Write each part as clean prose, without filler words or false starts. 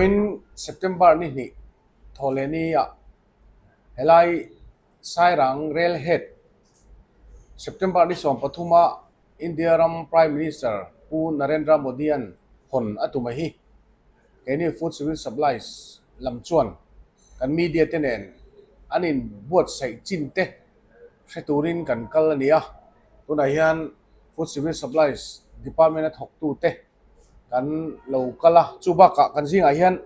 Vawiin September ni hnih thawhlehni-ah helai Sairang Rail Head September ni sawmpathuma India ram Prime Minister Pu Narendra Modi-a'n hawn a tum a hi. Keini Food Civil Supplies lam chuan kan media te nen an inbuatsaih chin te hre turin kan kal a ni a. Tunah hian Food Civil Supplies Department a thawktute kan lo kal a, chu bakah kan zingah hian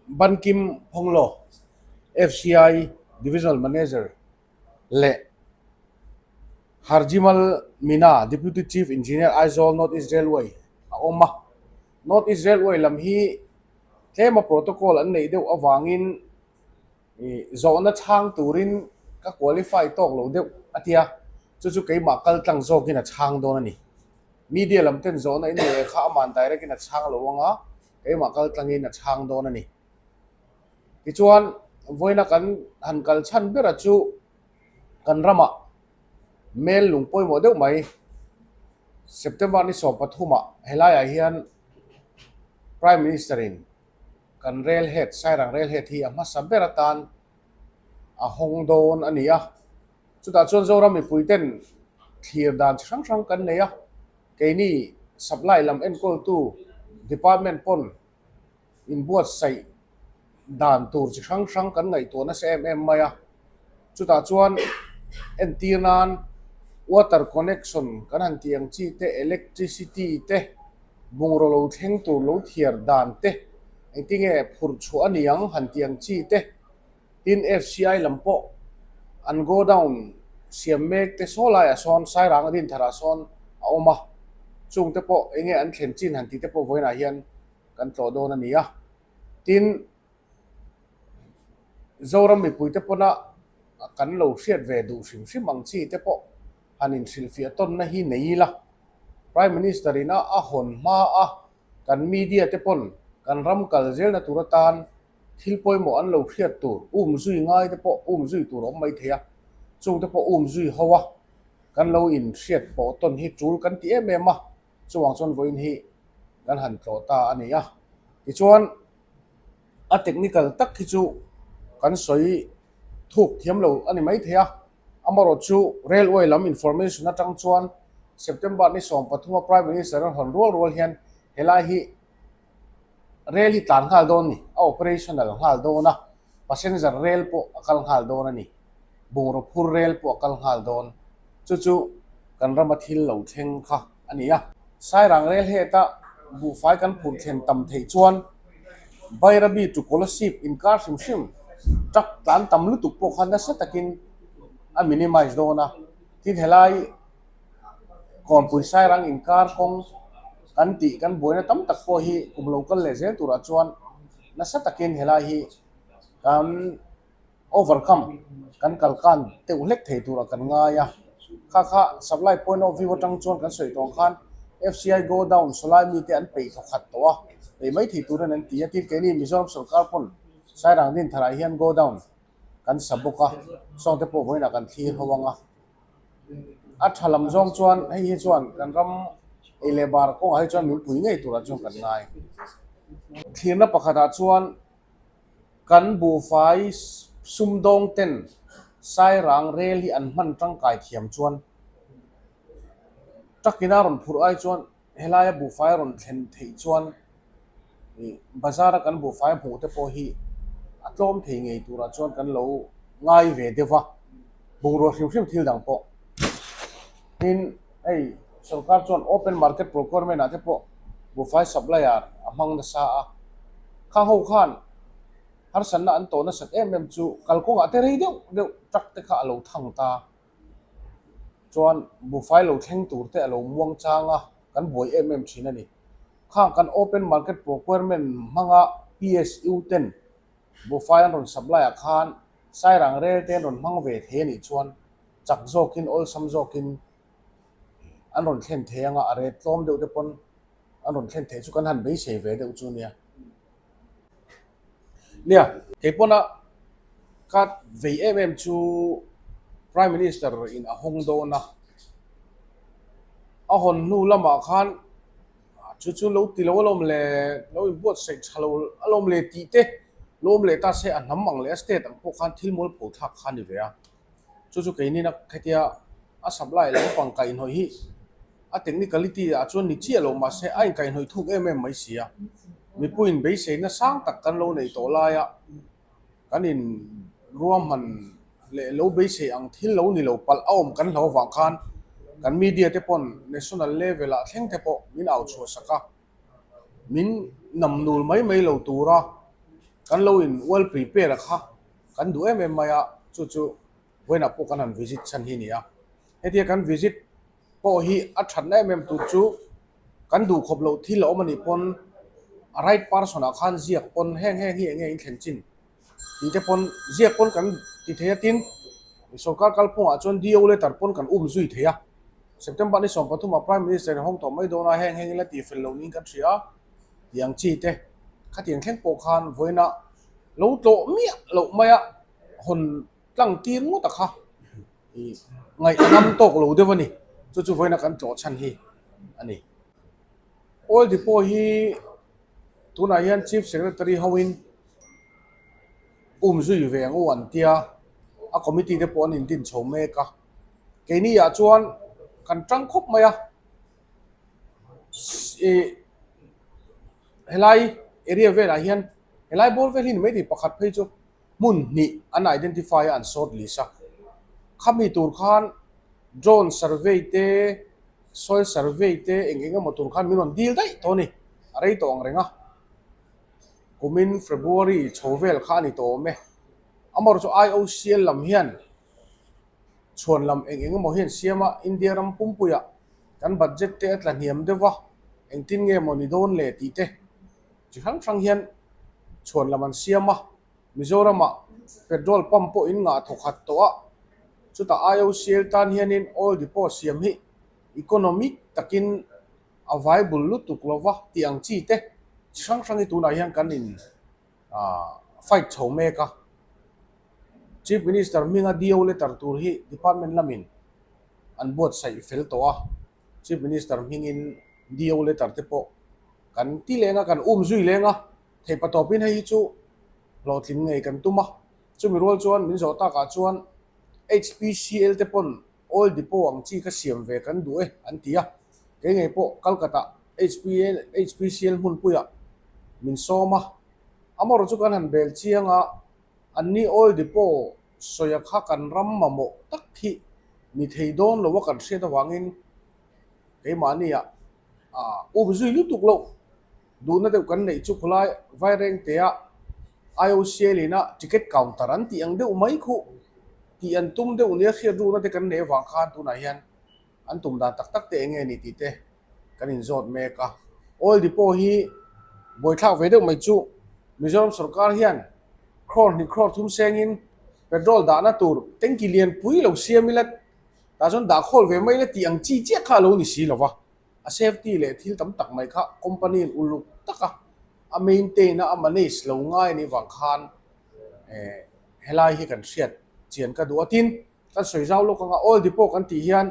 Bankim Phonglo FCI Divisional Manager leh Harjimal Meena Deputy Chief Engineer Aizawl North East Railway a awm a. North East Railway lam hi tlema protocol an neih deuh avangin Ih zawhna chhang turin ka qualify tawk lo deuh a tia, chu chu keimah kal tlang zawkin a chhang dawn a ni. Media lam ten zawhna in nei kha aman direct in a chhang lo anga keimah kal tlangin a chhang dawn a ni. Tichuan vawiina kan han kal chhan bera chu kan ramah mel lung pawimawh deuh mai September ni 13ah helaiah hian Prime Minister in Kan rail head, Sairang rail head hi a hmasa ber atan a hawng dawn a ni a. Chutah chuan Zoram mipui ten thlir dan chi hrang hrang kan nei a. Keini supply lam enkawltu department pawn inbuatsaih dan tur chi hrang hrang kan ngaihtuah nasa em em mai a. Chutah chuan entir nan water connection kan han tih ang chi te, electricity te, bungraw lo thleng tur lo thiar dan te, engtinge phurh chhuah a ni ang han tih ang chi te, tin FCI lam pawh an godown siam mek te saw laiah sawn Sairang a Dintharah sawn a awm a, chungte pawh enge an thlen chin han tih te pawh vawiinah hian kan tlawh dawn a ni a, tin. Zoram mipuite pawna kan lo hriat ve duh hrim hrim ang chi te pawh han inhrilhfiah tawnna hi nei ila. Prime Minister ina a hawn hma a kan media te pawn kan ram kal zelna tur atan thil pawimawh an lo hriat tur um zui ngai te pawh um zui tur a awm mai thei a, chungte pawh um zui ho a kan lo inhriat pawh tawn hi tul kan ti em em a, chuvang chuan vawiin hi kan han tlawh ta a ni a. Tichuan. A technical tak hi chu kan sawi thuk thiam lo a ni maithei a, amarawh chu railway lam information atang chuan September ni 13 a Prime Minister a rawn rual rual hian helai hi rail hi tlan nghal dawn a ni, a operational nghal dawn a, passenger rail pawh a kal nghal dawn a ni, bungraw phur rail pawh a kal nghal dawn, chu chu kan rama thil lo thleng kha a ni a. Sairang rel heta buhfai kan phurh thlen tam theih chuan Bairabi to Kolasib inkar hrim hrim truck tlan tam lutuk pawh kha nasa takin a minimize dawn a. Tin helai Kawnpui Sairang inkar kawng kan tih kan buaina tam tak pawh hi kum lo kal leh zel turah chuan nasa takin helai hi kan Overcome kan kalkan deuh hlek thei turah kan ngai a, kha kha supply point of view atang chuan kan sawi tawh ang khan FCI go down sawlai mite an peih thaw khat tawh a, peih mai thei turin an ti a, tin keini Mizoram sorkar pawn Sairang Dintharah hian go down kan sa bawk a, sawngte pawh vawiinah kan thlir ho ang a. A tha lam zawng chuan hei hi chuan kan ram ei leh bar kawngah hi chuan min pui ngei turah chuan kan ngai. Thlirna pakhatah chuan Kan buhfai sumdawng ten Sairang rel hi an hman tangkai thiam chuan truck in a rawn phurh ai chuan helaia buhfai a rawn thlen theih chuan ih bazar a kan buhfai hmuh te pawh hi a tlawm thei ngei turah chuan kan lo ngai ve deuh va, bungrua hrim hrim thil dang pawh. Tin, hei sorkar chuan open market procurement ah te pawh buhfai supplier a hmang nasa a, khang ho khan harsatna an tawh nasat em em chu kalkawngah te rei deuh deuh truck te kha a lo thang ta. Chuan buhfai lo thleng tur te a lo muang chang a, kan buai em em thin a ni. Khang kan open market procurement hmanga PSU ten buhfai an rawn supply ah khan Sairang rel te an rawn hmang ve thei a nih chuan chak zawkin awlsam zawkin an rawn thlen thei anga a ret tlawm deuh te pawn an rawn thlen theih chu kan han beisei ve deuh chu nia. Nia, kei pawna ka vei em em chu Prime Minister in a hawng dawn a, a hawn hnu lamah khan. Chu chu lo ti lo alawm le, lo inbuatsaih tha lo alawm le tih te lo awm leh ta se a hnam ang leh a state ang pawh khan thil mualpho thlak kha a ni ve a. Chu chu keinina khetia a supply lampang kaihhnawih hi a technicality ah chuan ni chiah lo mahse a inkaihhnawih thuk em em mai si a. Mipuiin beiseina sang tak kan lo neih tawh laia kan in ruahman leh lo beisei ang thil lo ni lo palh a awm kan hlo avang khan kan media te pawn national level ah thleng te pawh min au chhuah sak a, min nam nul mai mai lo tura kan lo in well prepare a kha kan duh em em mai a, chu chu vawiinah pawh kan han visit chhan hi a ni a. Hetia kan visit pawh hi a thatna em em tur chu kan duh khawp loh thil a awm a nih pawn a right person ah khan ziak pawn heng heng hi eng nge in thlen chin tih te pawn ziak pawn kan ti thei a tin sorkar kalphungah chuan DO letter pawn kan um zui thei a September ni 13 ah Prime Minister in hawng tawh mai dawn a heng heng ila tih fel loh niin kan hria a tih ang chi te khatiang thleng pawh khan vawiina lo tlawh miah loh mai a hawn tlang tir ngawt a kha. I ngaih a ngam tawk lo deuh a ni. Chu chu vawiina kan tlawh chhan hi a ni. Oil Depot hi tunah hian Chief Secretary hoin um zui ve ang u an tia, a committee te pawh an indin chho mek a. Keini ah chuan kan tang khawp mai a, ih helai area velah hian helai bawr vel hi ni maithei pakhat phei chu. hmun hnih an identify a an short list a, khami tur khan drone survey te soil survey te eng eng emaw tur khan min rawn dil daih tawh a ni, a rei tawh ang reng a, kumin February chho vel kha a ni tawh awm e, amaherawhchu chu IOCL lam hian chhuan lam eng eng emaw hian siam a India ram pumpuiah kan budget te a tla hniam deuh va engtin nge maw ni dawn le tih te chi hrang hrang hian chhuan lam an siam a. Mizoramah petrol pump pawh in ngah thawkhat tawh a, chutah IOCL tan hianin oil depot siam hi economic takin a viable lutuk lo va tih ang chi te chi hrang hrang hi tunah hian kan in fight chho mek a. Chief Minister hminga DO letter tur hi department lamin an buatsaih fel tawh a, Chief Minister hmingin DO letter te pawh kan ti leng a, kan um zui leng a. Theih patawpin hei hi chu hlawhtling ngei kan tum a, chumi rual chuan min zawh takah chuan HPCL te pawn oil depot ang chi kha siam ve kan duh e an ti a, kei ngei pawh Calcutta HPCL hmunpuiah min sawm a, amaherawhchu chu kan han bel chiang a, anni oil depot sawia kha kan ram mamawh tak hi ni thei dawn lo a kan hriat avangin keimahniah um zui lutuk loh. Duhna deuh kan neih chu khawlai Vairengtea IOCL ina ticket counter an tih ang deuh mai khuh tih an tum deuh nia hriat rukna te kan neih avang khan tunah hian an tum dan tak tak te eng nge ni tih te kan inzawt mek a. Oil depot hi buaithlak ve deuh mai chu Mizoram sorkar hian crore hnih crore thum sengin petrol dahna tur tanky lianpui lo siam ila tah chuan dah khawl ve mai ila tih ang chi chiah kha a lo ni si lo va. A safety leh thil tam tak mai kha company in uluk taka a maintain a, a manage lo ngai a nih vang khan eh helai hi kan hriat chian ka duh a. Tin, kan sawi zau lawk anga oil depot kan tih hian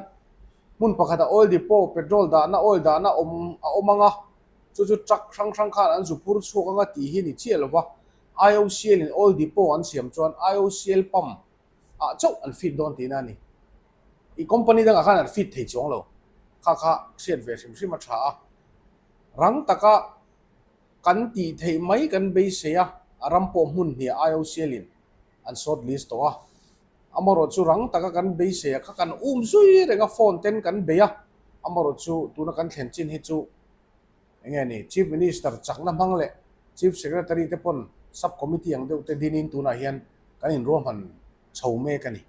hmun pakhata oil depot petrol dahna oil dahna awm a awm anga chu chu truck hrang hrang khan an zu phur chhuak anga tih hi ni chiah lova IOCL in oil depot an siam chuan IOCL pump ah chauh an fit dawn tihna a ni. I company dangah khan an fit thei chuang lo. Kha kha hriat ve hrim hrim a tha a. Rang taka kan tih theih mai kan beisei a, a ram pawh hmun hniah IOCL in an short list tawh a. Amaherawh chu rang taka kan beisei a kha kan um zui reng a, phone ten kan bei a. Amaherawh chu tuna kan thlen chin hi chu Eng nge ni, Chief Minister chakna hmang leh Chief Secretary te pawn Sub Committee ang deuh te dinin tunah hian kan inruahman chho mek a ni.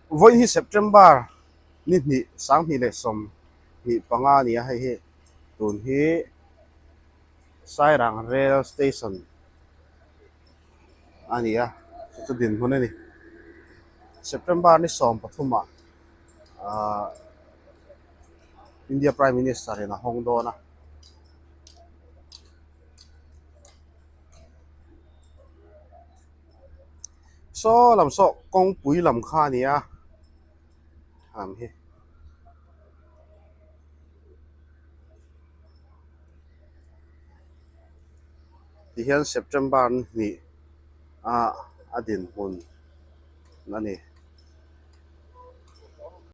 Vawiin hi September ni hnih 2025 a ni a, hei hi tun hi Sairang Rail Station a ni a, chu chu dinhmun a ni. September ni 13 ah ahh India Prime Minister in a hawng dawn a. Saw lam saw kawngpui lam kha a ni a lam hi. Tihian September ni hnih ah a dinhmun a ni.